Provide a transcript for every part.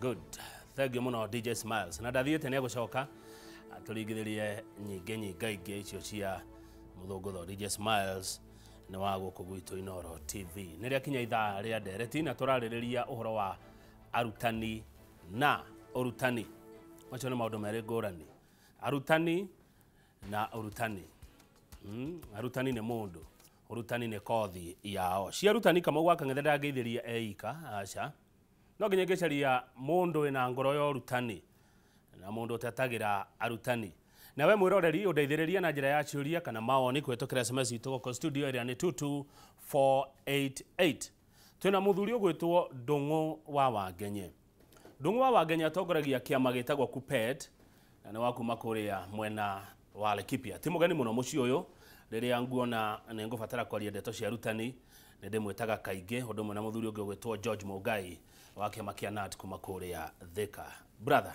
Good. Thank you muno DJ Smiles. Na ndathiĩte nĩ egũcoka atũringithĩrie nyingĩ nyingaingĩ icio cia mũthũngũtho. DJ Smiles nĩ wa gũkũ gwitũ Inooro TV. Nĩ rĩakinya ithaa rĩa ndereti na tũrarĩrĩria ũhoro wa arutani na ũrutani. Macio nĩ maũndũ merĩ ngũrani. Arutani na ũrutani. Arutani nĩ mũndũ, ũrutani nĩ kothi yao. Cia arutani Kamau wa Kang'ethe ndangĩithĩria eika, aca. No nginya ngĩcaria mũndũ wĩna ngoro ya ũrutani na mũndũ ũtetagĩra arutani. Nawe mwĩroreri ũndeithĩrĩria na njĩra ya ciũria kana mawoni kũhĩtũkĩra SMS itũ gũkũ studio ĩrĩa nĩ 22488. Twĩna mũthuri ũgwĩtwo Ndung'u wa Wangenye. Ndung'u wa Wangenye atongoragia kĩama gĩtagwo KUPPET na nĩ wa kuma kũrĩa mwena wa Laikipia. Ti mũgeni mũno mũciĩ ũyũ, rĩrĩa nguona nĩ ngũbatara kwaria ndeto cia arutani nĩ ndĩmwĩtaga kaingĩ, ũndũ ũmwe na mũthuri ũngĩ ũgwĩtwo George Mũngai wa kĩama kĩa KNUT kuma kũrĩa Thika. Brother,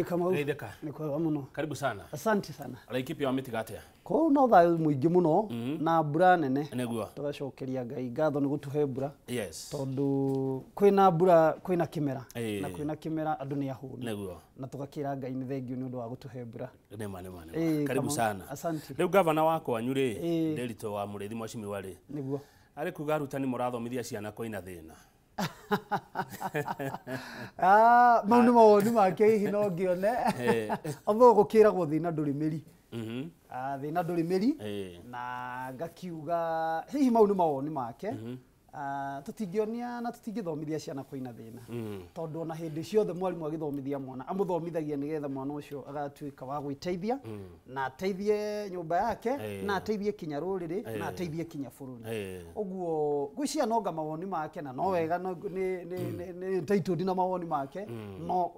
Kamau. Geithĩka. Nĩ kwega mũno. Karibu sana. Asante sana. Laikipia wamĩtiga atĩa? Kũu no thayũ mũingĩ mũno na mbura nene. Nĩguo. Tũgacokeria Ngai ngatho nĩ gũtũhe mbura. Yes. Tondũ kwĩna mbura kwĩna kĩmera. Na kwĩna kĩmera andũ nĩ ahũnu. Nĩguo. Na tũgakĩra Ngai nĩ thengio nĩ ũndũ wa gũtũhe mbura. Nĩma nĩma nĩma. Karibu Kamau. sana. Asante. Rĩu gavana wa kwanyu rĩ, Nderitu wa Mũrĩithi Mheshimiwa rĩ. Nĩguo. Arĩ kuga arutani mũrathomithia ciana kwĩna thĩna. Mau nĩ mawoni make hihi no ngĩone. Although gũkĩragwo thĩna ndũrĩ mĩri. Thĩna ndũrĩ mĩri. Na ngakiuga hihi mau nĩ mawoni make. Tũtingĩonia na tũtingĩthomithia ciana kwĩna thĩna. Tondũ ona hĩndĩ ciothe mwarimũ agĩthomithia mwana amũthomithagia nĩgetha mwana ũcio agatuĩka wa gwĩteithia na ateithie nyũmba yake na ateithie kinya rũrĩrĩ na ateithie kinya bũrũri. Ũguo ngwĩciria no nga mawoni make na no wega nĩ entitled na mawoni make no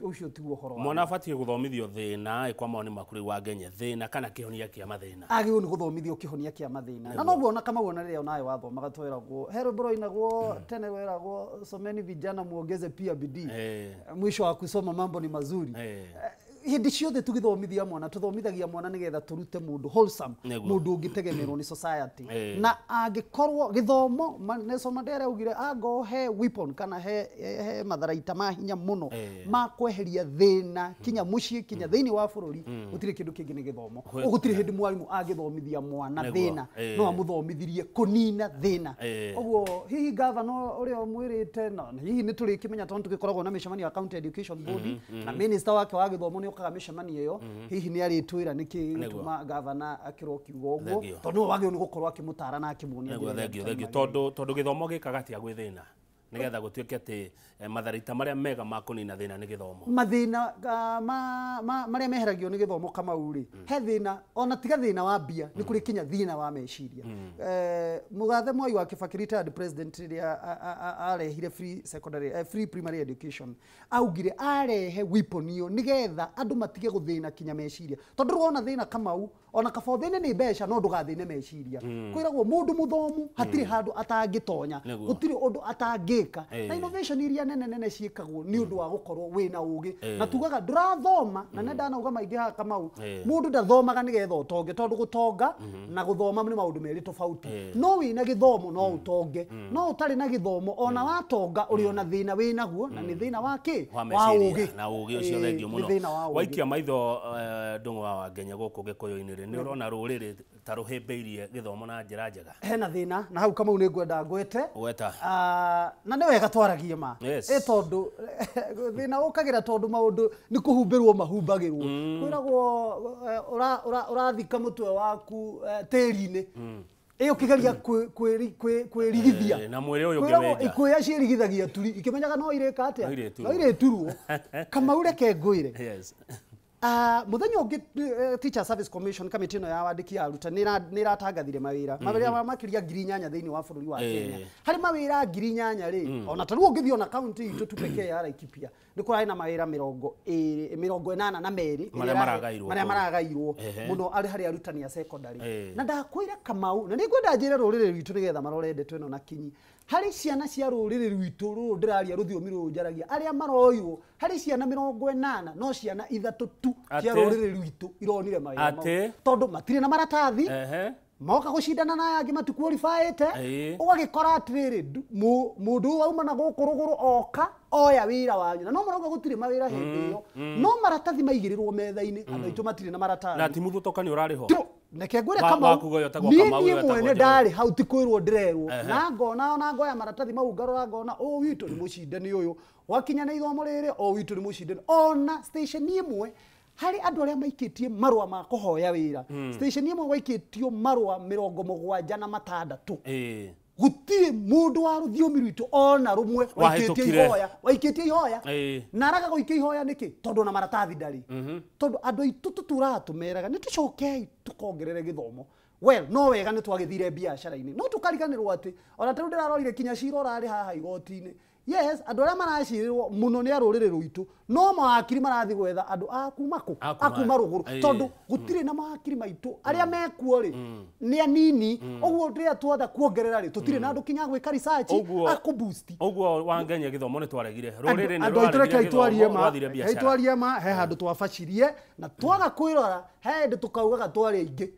ũcio tiguo ũhoro wa Mwana abatiĩ gũthomithio thĩna kwa mawoni maku rĩu Wangenye, thĩna kana kĩhonia kĩa mathĩna. Agĩrĩirwo nĩ gũthomithio kĩhonia kĩa mathĩna. Na noguo ona Kamau ona rĩrĩa onawe wathomaga tweragwo he rwĩmbo rwainagwo tene rweragwo someni vijana muongeze pia bidii. Mwisho wa kusoma mambo ni mazuri. Hĩndĩ ciothe tũgĩthomithia mwana tũthomithagia mwana nĩgetha tũrute mũndũ wholesome, mũndũ ũngĩtegemerwo nĩ society. Na angĩkorwo gĩthomo Nelson Mandela augire angorwo he weapon kana he matharaita ma hinya mũno ma kweheria thĩna kinya mũciĩ kinya thĩinĩ wa bũrũri, gũtirĩ kĩndũ kĩngĩ nĩ gĩthomo. Gũtirĩ hĩndĩ mwarimũ angĩthomithia mwana thĩna no amũthomithirie kũnina thĩna. Ũguo hihi gavana ũrĩa ũmwĩrĩte na hihi nĩ tũrĩkĩmenya tondũ tũgĩkoragwo na mĩcemanio ya County Education Board na minister wake wa gĩthomo nĩ okaga mĩcemanio ĩyo, hihi nĩ arĩtwĩra nĩkĩ gĩtũma gavana akĩrwo kiugo ũguo, tondũ nĩwe wagĩrĩirwo nĩ gũkorwo akĩmũtara na akĩmuonia Nĩguo, njĩra ĩrĩa thengio, thengio. arutani Tondũ gĩthomo gĩkaga atĩa gwĩ thĩna nĩgetha gũtuĩke atĩ matharaita marĩa mega ma kũnina thĩna nĩ gĩthomo. Mathĩna marĩa meheragio nĩ gĩthomo Kamau rĩ, he thĩna ona tiga thĩna wa mbia, nĩ kũrĩ kinya thĩna wa meciria. Mũgathe Mwai wa Kibaki retired president rĩrĩa arehire free secondary, free primary education, augire arehe weapon ĩyo nĩgetha andũ matige gũthĩna kinya meciria. Tondũ wona thĩna Kamau ona kaba ũthĩne nĩ mbeca no ndũgathĩne meciria. Kwĩragwo mũndũ mũthomu hatirĩ handũ atangĩtonya, gũtirĩ ũndũ atangĩka. Na innovation iria nene nene ciĩkagwo nĩ ũndũ wa gũkorwo wĩna ũgĩ. Na tugaga ndũrathoma, na nĩ ndanauga maingĩ haha Kamau, mũndũ ndathomaga nĩgetha ũtonge, tondũ gũtonga na gũthoma nĩ maũndũ merĩ tofauti. No wĩna gĩthomo no ũtonge, no ũtarĩ na gĩthomo ona watonga ũrĩ ona thĩna wĩnaguo, na nĩ thĩna wa kĩ? Wa Wa meciria, ũgĩ. na ũgĩ ũcio thengio Nĩ mũno. thĩna wa ũgĩ. Waikia maitho Ndung'u wa Wangenye gũkũ Gĩkũyũ-inĩ rĩ, nĩ ũrona rũrĩrĩ ta rũhĩmbĩirie gĩthomo na njĩra njega? Hena thĩna na hau Kamau nĩ ngwenda ngwete. Gweta. Na nĩ wega twaragie ma. Tondũ thĩna ũkagĩra tondũ maũndũ nĩ kũhumbĩrwo mahumbagĩrwo. Kwĩragwo ũrathika mũtwe waku tĩri-inĩ. Ũkĩgeria kwĩrigithia. Na mwĩrĩ ũyũ Kwĩragwo ũngĩwenja. ikuya ciĩrigithagia turi, ikĩmenyaga no irĩka atĩa? No irĩturwo. No irĩturwo. Kamau reke ngwĩre. Yes. Mũthenya ũngĩ Teacher Service Commission kamĩtĩ ĩno ya wandĩki ya arutani nĩ ĩratangathire mawĩra. Mawĩra ma makĩria 8,000 thĩinĩ wa bũrũri wa Kenya. Harĩ mawĩra 8,000 rĩ, ona ta rĩu ũngĩthiĩ ona kaunti itũ tu pekee ya Laikipia, nĩ kũrarĩ na mawĩra 82 Marĩa maragairwo marĩa kũu. maragairwo mũno arĩ harĩ arutani a secondary. Na ndakwĩra Kamau, na nĩngwenda njĩre rũrĩrĩ rwitũ nĩgetha marore ndeto ĩno na kinyi. Harĩ ciana cia rũrĩrĩ rwitũ rũrũ ndĩraria rũthiomi rũrũ njaragia, arĩa maroywo, harĩ ciana 80 no ciana 3 tu cia Atĩ? rũrĩrĩ rwitũ ironire mawĩra mau. Atĩ? Tondũ matirĩ na maratathi, Moka gucindana na aya angĩ matiqualifyĩte. Ũgagĩkora atĩrĩrĩ, mũndũ wauma na gũkũ rũgũrũ oka oya wĩra wanyu, na no mũrauga gũtirĩ mawĩra hĩndĩ ĩyo, no maratathi maigĩrĩrwo metha-inĩ, andũ aitũ matirĩ na maratathi. Na ti mũthutũkanio ũrarĩ ho. Reke ngwĩre Kamau, niĩ mwene ndarĩ hau, ti kwĩrwo ndĩrerwo, na ngona ona ngoya maratathi mau ngarora ngona ũyũ witũ nĩ mũcindani ũyũ, wakinya na ithomo rĩrĩ ũyũ witũ nĩ mũcindani. Ona station ĩmwe harĩ andũ arĩa maikĩtie marũa ma kũhoya wĩra, station ĩmwe waikĩtio marũa 76, gũtirĩ mũndũ wa rũthiomi rwitũ ona rũmwe waikĩtie ihoya. Na araga gũikia ihoya nĩkĩ? Tondũ ona maratathi ndarĩ. Tondũ andũ aitũ tũtũraga tũmeraga nĩ tũcokei tũkongerere gĩthomo. Well, no wega nĩ twagĩthire biacara-inĩ, no tũkariganĩrwo atĩ ona tarĩu ndĩrarorire kinya cira ũrarĩ haha igoti-inĩ. Yes, andũ arĩa maracirĩrwo mũno nĩ a rũrĩrĩ rwitũ, no mawakiri marathiĩ gwetha andũ a kuma kũ? A kuma rũgũrũ, tondũ gũtirĩ na mawakiri maitũ arĩa mekuo rĩ nĩ anini. Ũguo rĩrĩa twatha kuongerera rĩ, tũtirĩ na andũ kinya gwĩka research a kũ boost. Ũguo Wangenya gĩthomo nĩ twaregire, rũrĩrĩ nĩ Andũ aitũ rekei twarie ma, rekei twarie ma, he handũ twabacirie na twaga kwĩrora, he hĩndĩ tũkaugaga twarĩ aingĩ,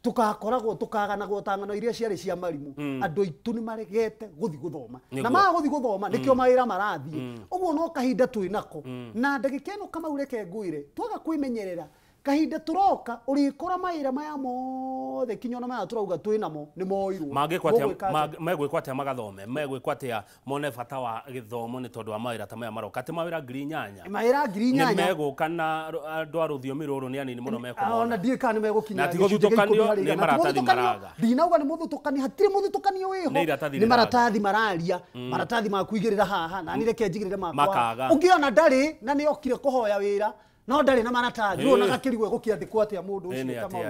tukakoragwo tukaganagwo ta ng'ano iria ciarĩ cia marimũ. Andũ aitũ nĩ maregete gũthiĩ gũthoma, na maga gũthiĩ gũthoma nĩkĩo mawĩra marathiĩ. Ũguo no kahinda twĩ nako, na ndagĩka ĩno Kamau reke ngwĩre, twaga kwĩmenyerera kahinda tũroka ũrĩkora mawĩra maya mothe kinya ona maya tũrauga twĩ namo nĩ moirwo. Megwĩkwo atĩa magathome, megwĩkwo atĩa mone bata wa gĩthomo nĩ tondũ wa mawĩra ta maya maroka, atĩ mawĩra 8,000, mawĩra 8,000 nĩ megũka, na andũ a rũthiomi rũrũ nĩ anini mũno mekũmona. Ona ndiũĩ kana nĩ megũkinya. Na ti gũthutũkanio, nĩ maratathi maraga. Ndinauga nĩ mũthutũkanio, hatirĩ mũthutũkanio wĩho, nĩ maratathi mararia, maratathi ma kũigĩrĩra haha, na niĩ reke njigĩrĩre makwa. Ũngĩona ndarĩ na nĩ okire kũhoya wĩra, no ndarĩ na maratathi, rĩu ona gakĩrigwo gũkĩandĩkwo atĩa mũndũ ũcio Kamau.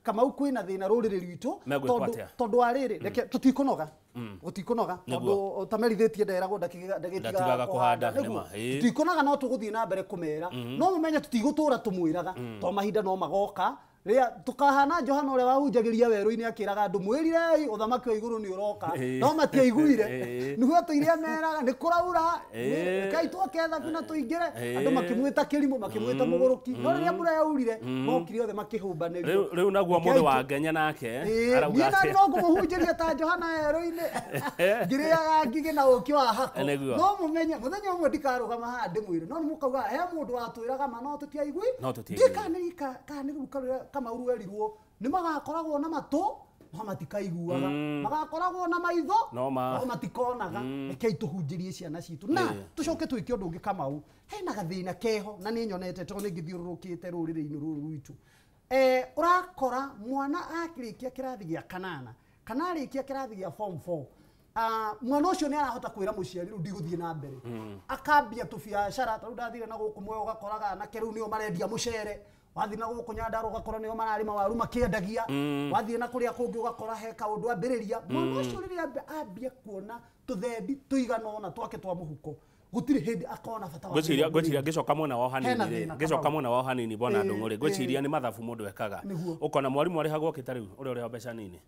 Kamau kwĩna thĩna rũrĩrĩ rwitũ, tondũ wa rĩrĩ, reke tũtikũnoga, gũtikũnoga, tondũ ũtamerithĩtie nderagwo ndagĩtigaga kũhanda. Tũtikũnoga, no tũgũthiĩ na mbere kũmera, no mũmenye tũtigũtũra tũmwĩraga, tondũ mahinda no magoka rĩrĩa tũkahana Johana ũrĩa wahunjagĩria werũ-inĩ akĩraga andũ mwĩrirei ũthamaki wa igũrũ nĩ ũroka, no matiaiguire. Nĩguo tũiria meraga nĩ kũraura, rekei twoke thabina tũingĩre, andũ makĩmwĩta kĩrimũ, makĩmwĩta mũgũrũki, no rĩrĩa mbura yaurire mokire othe makĩhumbanĩrio. Rĩu naguo mũthĩ wa Ngenya nake arauga atĩa? Niĩ no ngũmũhunjĩria ta Johana werũ-inĩ ngĩrĩaga ngigĩ na ũũkĩ wa hako, no mũmenye mũthenya ũmwe ndikarũgama haha ndĩmwĩre, no nĩmũkauga he mũndũ watwĩraga ma no tũtiaigui. Ndiũĩ kana nĩ ruka rũrĩa Kamau rwerirwo nĩ magakoragwo na matũ no matikaiguaga, magakoragwo na maitho no matikonaga. Rekei tũhunjĩrie ciana citũ na tũcoke twĩke ũndũ ũngĩ Kamau. Hena gathĩna keho na nĩ nyonete tondũ nĩ ngĩthiũrũrũkĩte rũrĩrĩ-inĩ rũrũ rwitũ. Ũrakora mwana akĩrĩkia kĩrathi gĩa kanana kana arĩkia kĩrathi gĩa form 4, mwana ũcio nĩ arahota kwĩra mũciari rĩu ndigũthiĩ na mbere, akambia tũbiacara. Tarĩu ndathire na gũkũ Mwea ũgakoraga anake rĩu nĩo marendia mũcere, wathiĩ na gũkũ Nyandarua ũgakora nĩo mararĩma waru makĩendagia, wathiĩ na kũrĩa kũngĩ ũgakora he kaũndũ ambĩrĩria. Mwana ũcio rĩrĩa ambia kuona tũthendi tũigana ũna twake twa mũhuko, gũtirĩ hĩndĩ akona bata wa Ngwĩciria ngĩcoka mwena wao hanini rĩ, ngĩcoka mwena wao hanini bwana Ndung'u rĩ, ngwĩciria nĩ mathabu mũndũ ekaga, ũkona mwarimũ arĩhagwo kĩ ta rĩu ũrĩa ũrĩhagwo mbeca nini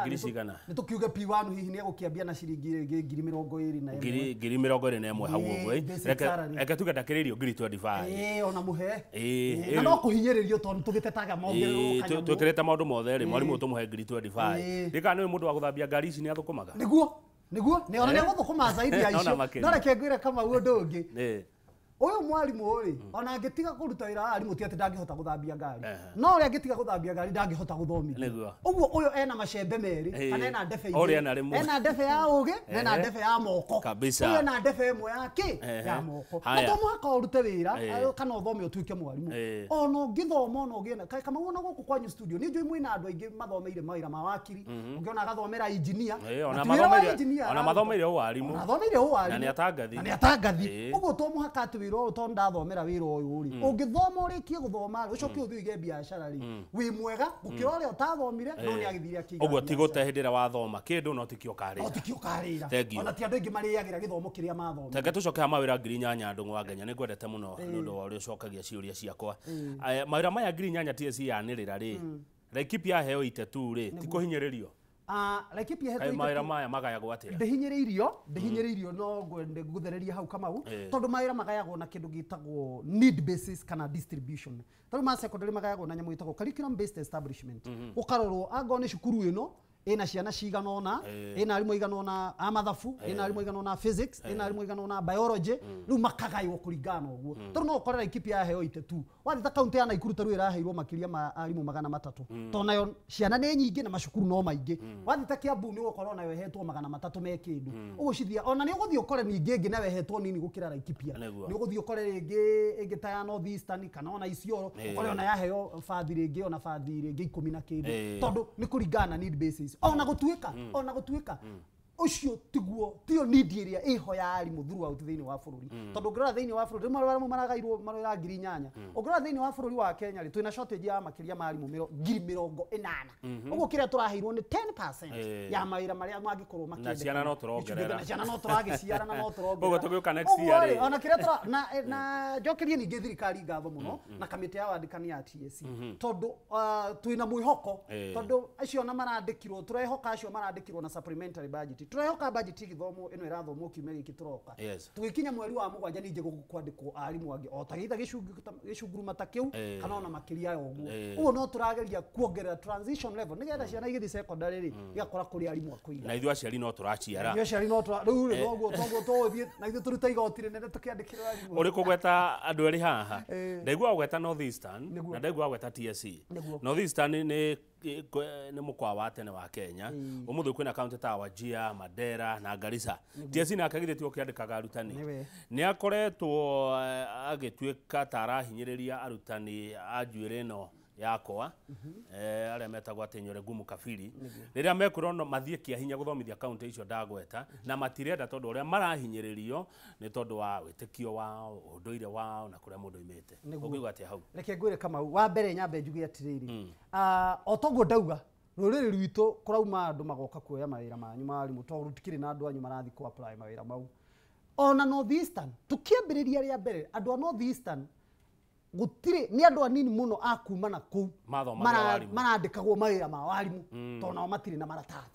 ngiri cigana? Nĩ tũkiuge P1 hihi nĩ egũkĩambia na ciringi rĩngĩ 21,000, 21,000 hau ũguo. Reke tuge ndakĩrĩirio 25,000. Ona mũhe. Na no kũhinyĩrĩrio tondũ tũgĩtetaga mongererwo kanyamũ. Twĩkĩrĩte maũndũ mothe rĩ, mwarimũ tũmũhe 25,000. Ndikana nĩ mũndũ wa gũthambia ngari ici nĩ athũkũmaga? Nĩguo, nĩguo, nĩ ona nĩ agũthũkũma zaidi ya icio. No reke ngwĩre Kamau ũndũ ũngĩ. Ũyũ mwarimũ rĩ, ona angĩtiga kũruta wĩra wa arimũ ti atĩ ndangĩhota gũthambia ngari, no ũrĩa angĩtiga gũthambia ngari ndangĩhota gũthomithia. Ũguo ũyũ ena macembe merĩ, kana ena ndebe igĩrĩ, ena ndebe ya ũgĩ na ena ndebe ya moko. Ũyũ ena ndebe ĩmwe ya kĩ? Ya moko. Na to mũhaka ũrute wĩra kana ũthome ũtuĩke mwarimũ. Ona ũngĩthoma ona ũgĩe na Kamau, ona gũkũ kwanyu studio nĩ njũĩ mwĩna andũ aingĩ mathomeire mawĩra ma wakiri, ũngĩona agathomera engineer, ona mathomeire ũwarimũ, na nĩ atangathi, na nĩ atangathi. Ũguo to mũhaka atĩ wĩra ũyũ tondũ ndathomera wĩra ũyũ rĩ, ũngĩthoma ũrĩkie gũthoma rĩ, ũcoke ũthiĩ ũige biacara rĩ, wĩ mwega gũkĩra ũrĩa ũtathomire, no nĩ agĩthire akĩiga. Ũguo ti gũte hĩndĩ ĩrĩa wathoma kĩndũ no tikĩo karĩra, no tikĩo karĩra. Ona ti andũ aingĩ marĩagĩra gĩthomo kĩrĩa mathoma. Reke tũcoke ha mawĩra 8,000 Ndung'u wa Ngenya, nĩ ngwendete mũno nĩ ũndũ wa ũrĩa ũcokagia ciũria ciakwa. Mawĩra maya 8,000 TSC yanĩrĩra rĩ, Laikipia yaheo itetu rĩ, ti kũhinyĩrĩrio? Laikipia hetwo mawĩra maya magayagwo atĩa? Ndĩhinyĩrĩirio no ngwende gũthereria hau Kamau, tondũ mawĩra magayagwo na kĩndũ gĩtagwo need basis kana distribution. Tarĩu ma secondary magayagwo na nyamũ ĩtagwo curriculum based establishment. Ũkarorwo angorwo nĩ cukuru ĩno ĩna ciana cigana ũna, ĩna arimũ aigana ũna a mathabu, ĩna arimũ aigana ũna a physics, ĩna arimũ aigana ũna a biology, rĩu makagaywo kũringana na ũguo. Tondũ no ũkore Laikipia yaheo 82, wathiĩ ta kaunti ya Nakuru tarĩu ĩraheirwo makĩria ma arimũ 300, tondũ nayo ciana nĩ nyingĩ na macukuru no maingĩ. Wathiĩ ta Kiambu nĩ ũgũkorwo nayo ĩhetwo 300 me kĩndũ. Ũguo cithia ona nĩ ũgũthiĩ ũkore ningĩ ĩngĩ nayo ĩhetwo nini gũkĩra Laikipia. Nĩ ũgũthiĩ ũkore rĩngĩ ĩngĩ ta ya North Eastern kana ona Isiolo, ũkore ona yaheo bathi rĩngĩ ona bathi rĩngĩ 10 na kĩndũ, tondũ nĩ kũringana na need basis. Ona gũtuĩka ũcio tiguo tio need ĩrĩa ĩho ya arimũ throughout thĩinĩ wa bũrũri. Tondũ ũngĩrora thĩinĩ wa bũrũri rĩmwe arimũ maragairwo marwĩra 8,000. Ũngĩrora thĩinĩ wa bũrũri wa Kenya rĩ, twĩna shortage ya makĩria ma arimũ 80,000. Ũguo kĩrĩa tũraheirwo nĩ 10% ya mawĩra marĩa mangĩkorwo makĩendeka. Na ciana no tũrongerera. Na ciana no tũragĩciara na no tũrongerera. Ũguo tũgĩũka next year rĩ. Ona kĩrĩa tũra na njokerie ningĩ thirikari ngatho mũno na kamĩtĩ ya wandĩkani ya TSC, tondũ twĩna mwĩhoko, tondũ acio na marandĩkirwo tũrehoka acio marandĩkirwo na supplementary budget. Tũrehoka budget gĩthomo ĩno ĩrathomwo kiumia gĩkĩ tũroka. Tũgĩkinya mweri wa 7 ningĩ gũkwandĩkwo arimũ angĩ o ta gĩitha gĩcunguruma ta kĩu kana ona makĩria ya ũguo. Ũguo no tũrageria kuongerera transition level nĩgetha ciana igĩthiĩ secondary rĩ igakora kũrĩ arimũ a kũigana. Na ithuĩ aciari no tũraciara. Ithuĩ aciari no tũra rĩu rĩ noguo toguo tũgũthiĩ na ithuĩ tũrute igoti rĩnene tũkĩandĩkĩrwo arimũ. Ũrĩ kũgweta andũ erĩ haha. Ndaigua ũgweta North Eastern na ndaigua ũgweta TSC. North Eastern nĩ mũkoa wa tene wa Kenya. Ũmũthĩ kwĩna kaunti ta Wajir, Mandera na Garissa. TSC nake githĩ tio kĩandĩkaga arutani. Nĩ akoretwo agĩtuĩka ta arahinyĩrĩria arutani a njuĩrĩ ĩno yakwa, arĩa metagwo atĩ nywere ngumu kabiri, rĩrĩa mekwĩrwo no mathiĩ kĩa hinya gũthomithia kaunti icio ndagweta, na matirenda tondũ ũrĩa marahinyĩrĩrio nĩ tondũ wa wĩtĩkio wao, ũndũire wao na kũrĩa mũndũ oimĩte. Ũngiuga atĩa hau? Reke ngwĩre Kamau, wa mbere nyambe njuge atĩrĩrĩ, o toguo ndauga rũrĩrĩ rwitũ kũrauma andũ magoka kuoya mawĩra manyu ma arimũ, tondũ rũtikĩrĩ na andũ anyu marathiĩ kũ apply mawĩra mau. Ona North Eastern tũkĩambĩrĩria rĩa mbere, andũ a North Eastern gũtirĩ nĩ andũ anini mũno a kuma na kũu marandĩkagwo mawĩra ma warimũ, tondũ nao matirĩ na maratathi.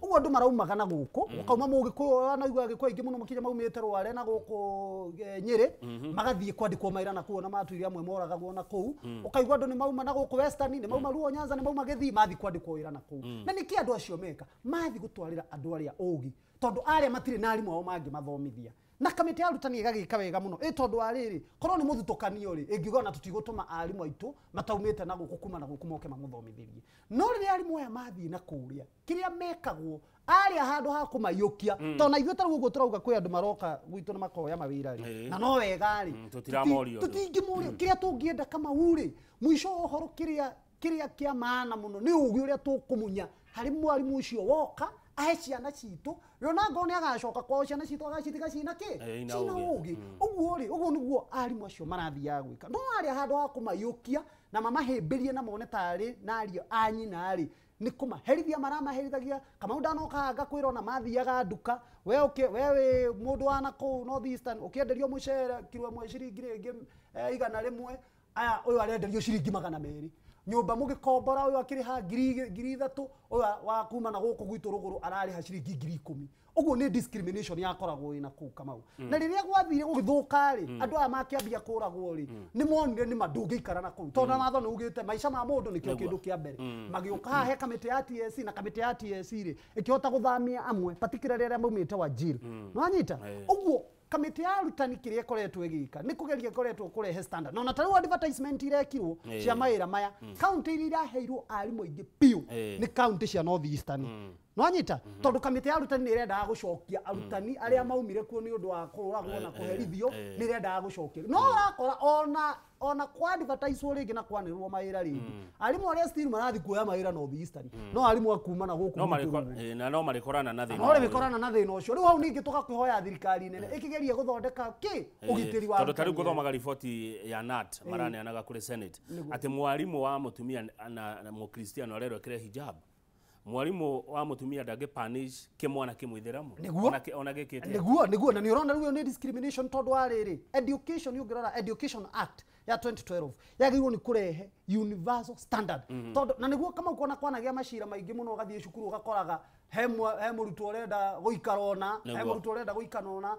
Ũguo andũ maraumaga na gũkũ, ũkauma Mũgĩkũyũ, wanaigua Agĩkũyũ aingĩ mũno makĩria maumĩte Rware na gũkũ Nyĩrĩ, magathiĩ kwandĩkwo mawĩra na kũu, ona matuire amwe moragagwo na kũu. Ũkaigua andũ nĩ mauma na gũkũ Western, nĩ mauma Luo Nyanza, nĩ mauma Gĩthii, mathiĩ kwandĩkwo wĩra na kũu. Na nĩkĩ andũ acio meka? Mathiĩ gũtwarĩra andũ arĩa ũgĩ, tondũ arĩa matirĩ na arimũ ao mangĩmathomithia. Na kamĩtĩ ya arutani ĩgagĩka wega mũno, ĩ tondũ wa rĩrĩ, korwo nĩ mũthutũkanio rĩ, ĩngiuga ona tũtigũtũma arimũ aitũ mataumĩte na gũkũ kuma na gũkũ moke mamũthomithĩrie. No rĩrĩa arimũ aya mathiĩ na kũrĩa, kĩrĩa mekagwo arĩa handũ ha kũmaiyũkia, tondũ na ithuĩ ta rĩu ũguo tũrauga kwĩ andũ maroka gwitũ na makoya mawĩra rĩ, na no wega rĩ, tũtingĩmorio. Kĩrĩa tũngĩenda Kamau rĩ, mũico wa ũhoro kĩrĩa kĩa maana mũno nĩ ũgĩ ũrĩa tũkũmunya harĩ mwarimũ ũcio woka ahe ciana citũ, rĩo na ngorwo nĩ agacoka kwao ciana citũ agacitiga cina kĩ? Cina ũgĩ. Ũguo rĩ, ũguo nĩguo arimũ acio marathiaga gwĩka. No arĩa handũ ha kũmaiyũkia na mamahĩmbĩrie na mone tarĩ na ariũ a nyina rĩ, nĩ kũmaherithia maramaherithagia. Kamau ndanoka haha ngakwĩra ona mathiaga nduka, we wĩ mũndũ wa nakũu North Eastern ũkĩenderio mũcere kiro ĩmwe ciringi rĩngĩ 100, aya ũyũ arenderio ciringi 200. Nyũmba mũgĩkombora ũyũ akĩrĩha 3,000, ũyũ wa kuma na gũkũ gwitũ rũgũrũ ararĩha ciringi 10,000. Ũguo nĩ discrimination yakoragwo ĩna kũu Kamau. Na rĩrĩa gwathire gũgĩthũka rĩ, andũ aya makĩambia kũragwo rĩ, nĩ monire nĩ ma ndũngĩikara na kũu, tondũ watho nĩ ugĩte maica ma mũndũ nĩkĩo kĩndũ kĩa mbere. Magĩũka haha he kamĩtĩ ya TSC, na kamĩtĩ ya TSC rĩ ĩkĩhota gũthamia amwe particularly arĩa maumĩte Wajir. Nĩwanyita? Ũguo kamĩtĩ ya arutani kĩrĩa ĩkoretwo ĩgĩka nĩ kũgeria ĩkoretwo kũrehe standard. Na ona ta rĩu advertisement irekirwo cia mawĩra maya, kaunti iria iraheirwo arimũ aingĩ biũ nĩ kaunti cia North Eastern. Nĩwanyita? Tondũ kamĩtĩ ya arutani nĩ ĩrendaga gũcokia arutani arĩa maumire kuo nĩ ũndũ wa kũragwo na kũherithio, nĩ ĩrendaga gũcokia. No ũrakora ona kwa advertise rĩngĩ na kwanĩrĩrwo mawĩra rĩngĩ, arimũ arĩa still marathiĩ kuoya mawĩra North Eastern, no arimũ a kuma na gũkũ na no marĩkorana na thĩna. No marĩkorana na thĩna ũcio. Rĩu hau ningĩ tũgakĩhoya thirikari nene ĩkĩgerie gũthondeka kĩ ũgitĩri wa tondũ ta rĩu ngũthomaga riboti ya NAT maraneanaga kũrĩ Senate atĩ mwarimũ wa mũtumia na mũkristiano arerwo ekĩre hijab. Mwarimu wa mutumia ndangĩ punish kĩmwana kĩmũithĩramu ona gĩkĩte nĩguo na nĩ ũrona rĩu nĩ discrimination tondũ wa rĩrĩ education ũngĩrora Education Act ya 2012 yagĩrĩirwo nĩ kũrehe universal standard tondũ na nĩguo kama ũkona kwanagĩa macira maingĩ mũno ũgathiĩ cukuru ũgakoraga he mũrutwo ũrenda gũikara ona he mũrutwo ũrenda gũikara ona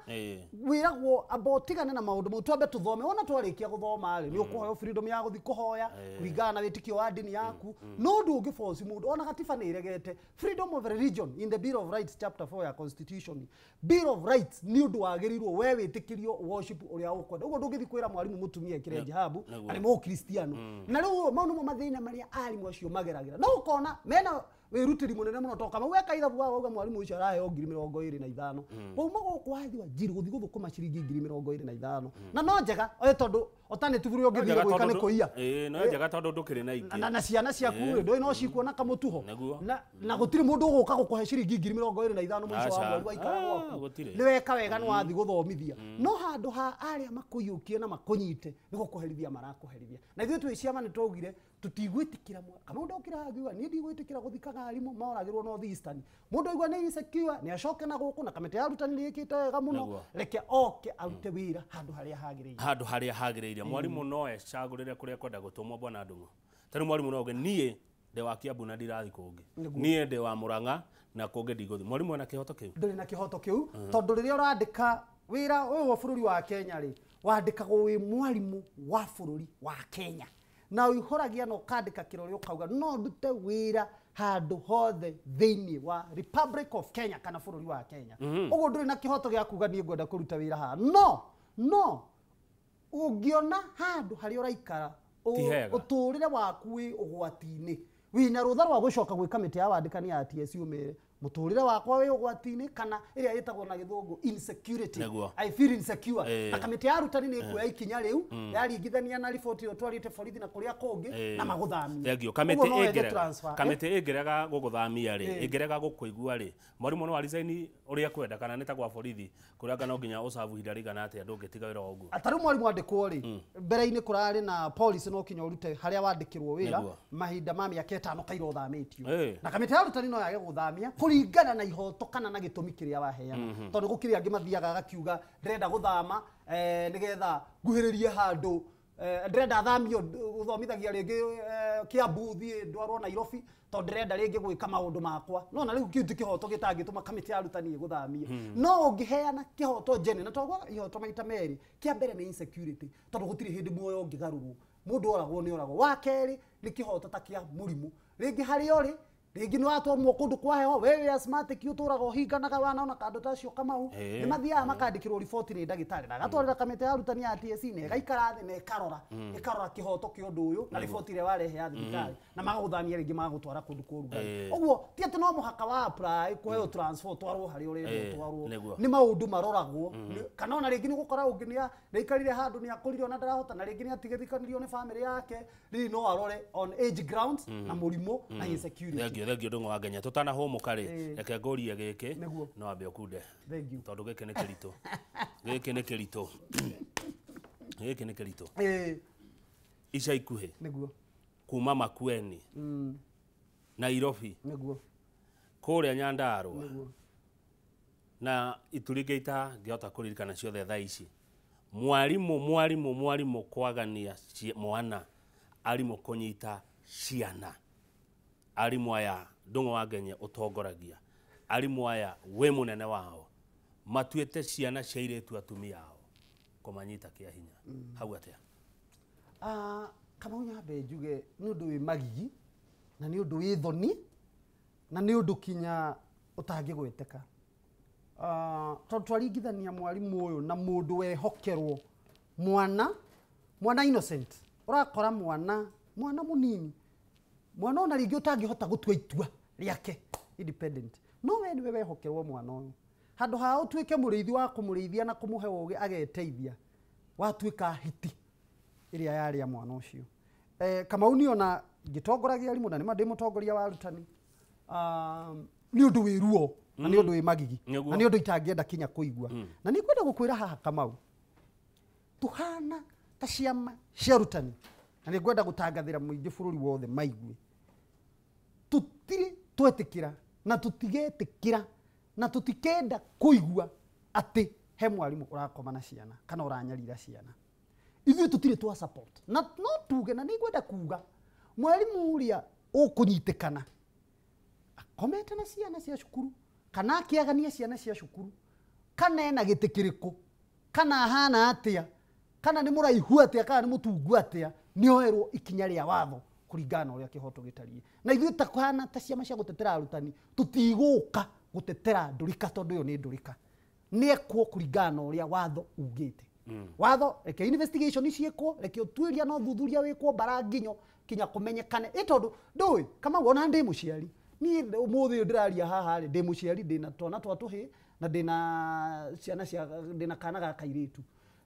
wĩragwo amba ũtigane na maũndũ mau twambe tũthome wona twarĩkia gũthoma rĩ nĩ ũkũheo freedom ya gũthiĩ kũhoya kũringana na wĩtĩkio wa ndini yaku no ndũngĩ force mũndũ ona gatiba nĩ ĩregete freedom of religion in the Bill of Rights chapter 4 ya constitution. Bill of Rights nĩ ũndũ wagĩrĩirwo we wĩtĩkĩrio worship ũrĩa ũkwenda ũguo ndũngĩthiĩ kwĩra mwarimũ mũtumia ekĩre hijabu na nĩ mũkristiano na rĩu mau nĩmo mathĩna marĩa arimũ acio mageragĩra no ũkona mena wĩrutĩri mũnene mũno to kama weka ithabu wao uga mwarimu ũcio araheo 25,000 wauma gũkũ wathiĩ Wanjiru gũthiĩ gũthũkũma ciringi 25,000 na no njega oe tondũ alternative ũrĩa ũngĩthiĩ gwĩka nĩ kũiya no njega tondũ ndũkĩrĩ na ingĩ na ciana ciaku rĩ ndũĩ no cikuona kamũtuho na gũtirĩ mũndũ ũgũka gũkũhe ciringi 25,000 mũico wa mweri waikara gwaku nĩ weka wega nĩ wathiĩ gũthomithia no handũ ha arĩa makũiyũkie na makũnyite nĩ gũkũherithia marakũherithia na ithuĩ twĩ ciama nĩ twaugire tutigwitikira kama ndokira hagiwa ni ndigwitikira guthikaga arimu moragirwo North Eastern mundu aigua ni insecure ni acoke na guku na kamĩtĩ ya arutani ni ĩkĩte wega muno reke oke arute wĩra handũ harĩa hagĩrĩire handũ harĩa hagĩrĩire mwarimu no ecagũrĩre kũrĩa kwenda gũtũmwo bwana Ndung'u tondũ mwarimu no auge niĩ ndĩ wa Kiambu na ndirathi kũngĩ niĩ ndĩ wa Murang'a na kũngĩ ndigũthiĩ mwarimu ena kĩhoto kĩu ndũrĩ na kĩhoto kĩu tondũ rĩrĩa ũrandĩka wĩra ũyũ wa bũrũri wa Kenya rĩ wandĩkagwo wĩ mwarimu wa bũrũri wa Kenya na ũihũragia na ũkandĩka kĩrore ũkauga no ndute wĩra handũ hothe thĩinĩ wa Republic of Kenya kana bũrũri wa Kenya ũguo ndũrĩ na kĩhoto gĩa kuga niĩ ngwenda kũruta wĩra haha no ũngĩona handũ harĩa ũraikara ũtũrĩre waku wĩ ũgwati-inĩ wĩna rũtha rwa gũcoka gwĩ kamĩtĩ ya wandĩkani ya TSC ũmĩre mũtũrĩre wakwa wĩ ũgwati-inĩ kana ĩrĩa ĩtagwo na gĩthũngũ insecurity. I feel insecure na kamĩtĩ ya arutani nĩ ĩkuoya ikinya rĩu yaringithania na riboti ĩyo twarĩte borithi na kũrĩa kũngĩ na magũthamie. Thengiũ. Kamĩtĩ ĩngĩrega gũgũthamia rĩ ĩngĩrega gũkũigua rĩ mwarimũ no arisaini ũrĩa kwenda kana nĩ ta gwa borithi kũrĩa anga no nginya ũcabu ihinda rĩigana atĩa ndũngĩtiga wĩra ũguo. Tarĩu mwarimũ andĩkwo rĩ mbere-inĩ kũrarĩ na policy no kinya ũrute harĩa wandĩkĩrwo wĩra mahinda ma mĩaka 5 kaira ũthamĩtio na kamĩtĩ ya arutani no yage gũthamia kũringana na ihoto kana na gĩtũmi kĩrĩa waheana tondũ gũkĩrĩ angĩ mathiaga agakiuga ndĩrenda gũthama nĩgetha nguhĩrĩrie handũ ndĩrenda thamio gũthomithagia rĩngĩ Kiambu thiĩ ndwarwo Nairobi tondũ ndĩrenda rĩngĩ gwĩka maũndũ makwa no na rĩu kĩu ti kĩhoto gĩtangĩtũma kamĩtĩ ya arutani ĩgũthamie no ũngĩheana kĩhoto njene na tondũ ihoto maita merĩ kĩa mbere nĩ insecurity tondũ gũtirĩ hĩndĩ muoyo ũngĩgarũrwo mũndũ oragwo nĩ oragwo wa kerĩ nĩ kĩhoto ta kĩa mũrimũ rĩngĩ harĩa ũrĩ rĩngĩ nĩ watwarwo kũndũ kwa heho we wĩ asthmatic ũtũraga ũhinganaga wanaona kandũ tacio Kamau nĩ mathiaga makandĩkĩrwo riboti nĩ ndagĩtarĩ na agatwarĩra kamĩtĩ ya arutani ya TSC na ĩgaikara thĩ na ĩkarora kĩhoto kĩa ũndũ ũyũ na riboti ĩrĩa warehe ya thibitarĩ na magagũthamia rĩngĩ magagũtwara kũndũ kwa ũrugarĩ ũguo ti atĩ no mũhaka wa apply kũheo transfer ũtwarwo harĩa ũrenda ũtwarwo nĩ maũndũ maroragwo kana ona rĩngĩ nĩ gũkora ũngĩ nĩ aikarire handũ nĩ akũrire ona ndarahota na rĩngĩ nĩ atigithĩkanirio nĩ bamĩrĩ yake rĩu no arore on age grounds na mũrimũ na insecurity. Thengio Ndung'u wa Ngenya tũtanahũmũka rĩ reke ngũrie gĩkĩ no ambe ũkunde tondũ gĩkĩ nĩ kĩritũ gĩkĩ nĩ kĩritũ gĩkĩ nĩ kĩritũ ica ikuhĩ kuma Makueni Nairobi kũrĩa Nyandarua na ituri ingĩ itangĩhota kũririkana ciothe thaa ici mwarimũ kwagania mwana arimũ kũnyita ciana arimũ aya Ndung'u wa Ngenya ũtongoragia arimũ aya wĩ mũnene wao matuĩte ciana cia airĩtu atumia ao kũmanyita kĩa hinya hau atĩa? Kamau nyambe njuge nĩ ũndũ wĩ magigi na nĩ ũndũ wĩ thoni na nĩ ũndũ kinya ũtangĩgweteka tondũ twaringithania mwarimũ ũyũ na mũndũ wehokerwo mwana innocent ũrakora mwana mũnini mwana ona rĩngĩ ũtangĩhota gũtua itua rĩake independent no we nĩwe wehokerwo mwana ũyũ handũ ha ũtuĩke mũrĩithi wa kũmũrĩithia na kũmũhe ũgĩ ageteithia watuĩka hiti ĩrĩa yarĩa mwana ũcio. Kamau niĩ ona ngĩtongoragia arimũ na nĩma ndĩ mũtongoria wa arutani nĩ ũndũ wĩ ruo na nĩ ũndũ wĩ magigi na nĩ ũndũ itangĩenda kinya kũigua na nĩ ngwenda gũkwĩra haha Kamau tũhana ta ciama cia arutani na nĩ ngwenda gũtangathĩra mũingĩ bũrũri wothe maigue tũtirĩ twetikira na tutigetikira na tutikenda kuigua ati he mwarimu urakoma na ciana kana uranyarira ciana. Ithuĩ tutire twa support na no tuge na nĩngwenda kuga mwarimu uria ũkũnyitĩkana akomete na ciana cia cukuru kana akĩagania ciana cia cukuru kana ena gĩtĩ kĩrĩkũ kana ahana atĩa kana nĩ mũraihu atĩa kana nĩ mũtungu atĩa nĩoerwo ikinya rĩa watho kũringana na ũrĩa kĩhoto gĩtariĩ. Na ithuĩ ta kũhana ta ciama cia gũtetera arutani tũtigũka gũtetera ndũrika tondũ ĩyo nĩ ndũrika, nĩekwo kũringana na ũrĩa watho ugĩte. Watho reke investigation ciĩkwo, reke ũtuĩria na ũthuthuria wĩkwo mbara nginyo kinya kũmenyekane. Ĩ tondũ ndũĩ kama wona ndĩ mũciari niĩ ũmũthĩ ũyũ ndĩraria haha rĩ, ndĩ mũciari, ndĩna twana twa tũhĩĩ na ndĩna ciana cia ndĩna kana ga kairĩtu.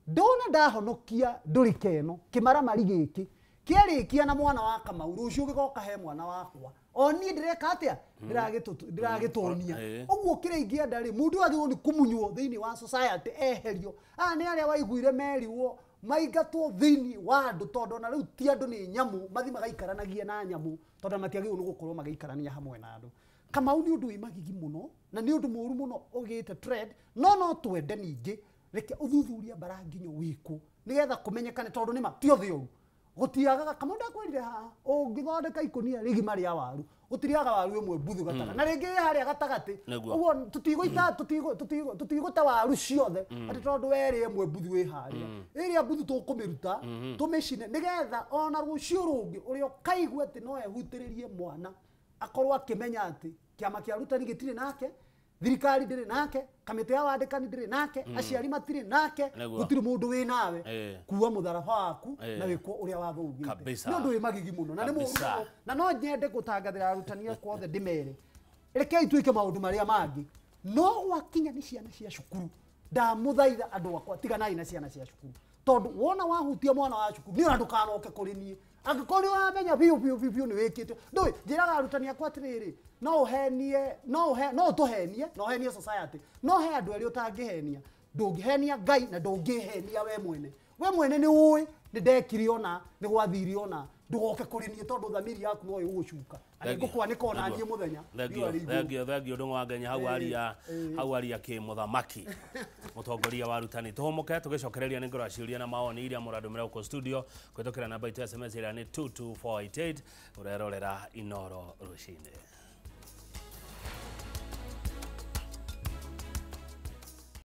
Ndona ndahonokia ndũrĩka ĩno kĩmaramari gĩkĩ kĩarĩkia na mwana wa Kamau rũciũ gĩgoka he mwana wakwa o niĩ ndĩreka atĩa ndĩragĩtũnia. Ũguo kĩrĩa ingĩenda rĩ, mũndũ agĩrĩirwo nĩ kũmunywo thĩinĩ wa society eherio. Aya nĩ arĩa waiguire merirwo maingatwo thĩinĩ wa andũ tondũ ona rĩu ti andũ nĩ nyamũ, mathi magaikaranagia na nyamũ tondũ matiagĩrĩirwo nĩ gũkorwo magĩikarania hamwe na andũ. Kamau nĩ ũndũ wĩ magigi mũno na nĩ ũndũ mũũru mũno ũgĩte trend, no twende ningĩ reke ũthuthuria mbara nginyo wĩkwo nĩgetha kũmenyekane tondũ nĩma ti othe ũru gũtiagaga. Kamau ndakwĩrire haha ũngĩthondeka ikũnia rĩgima rĩa waru gũtiriaga waru ĩmwe mbuthu gatagatĩ na rĩngĩ ĩ harĩa gatagatĩ. Ũguo tũtigũita tũtigũte waru ciothe atĩ tondũ werĩ ĩmwe mbuthu ĩ harĩa ĩrĩa mbuthu tũkũmĩruta tũmĩcine nĩgetha ona rũciũ rũngĩ ũrĩa ũkaigua atĩ no ehutĩrĩrie mwana akorwo akĩmenya atĩ kĩama kĩa arutani gĩtirĩ nake, thirikari ndĩrĩ nake, kamĩtĩ ya wandĩkani ndĩrĩ nake, aciari matirĩ nake, gũtirĩ mũndũ wĩ nawe, kuua mũtharaba waku na wĩkwo ũrĩa watho ugĩte. Nĩ ũndũ wĩ magigi mũno na nĩ mũũru mũno, na no nyende gũtangathĩra arutani akwa othe ndĩmere rekei twĩke maũndũ marĩa mangĩ, no gwakinya nĩ ciana cia cukuru ndamũthaitha andũ akwa tiganai na ciana cia cukuru tondũ wona wahutia mwana wa cukuru nĩ ona ndũkanoke kũrĩ niĩ angĩkorwo nĩ ũramenya biũ biũ biũ biũ nĩ wĩkĩte. Ndũĩ njĩraga arutani akwa atĩrĩrĩ, no ũhenie no ũtũhenie no ũhenie society, no he andũ erĩ ũtangĩhenia, ndũngĩhenia Ngai na ndũngĩhenia we mwene. We mwene nĩ ũĩ nĩ ndekire ona nĩ gwathire ona, ndũgoke kũrĩ niĩ tondũ thamiri yaku no ĩgũgũcuka na nĩngũkwanĩka ona niĩ mũthenya. Thengio thengio Ndung'u wa Ngenya hau aria kĩ mũthamaki mũtongoria wa arutani. Tũhũmũke tũgĩcokereria nĩ ngorwa ciũria na mawoni iria mũrandũmĩra gũkũ studio kũhĩtũkĩra namba itũ ya SMS ĩrĩa nĩ 22488 ũrerorera Inooro rũcinĩ.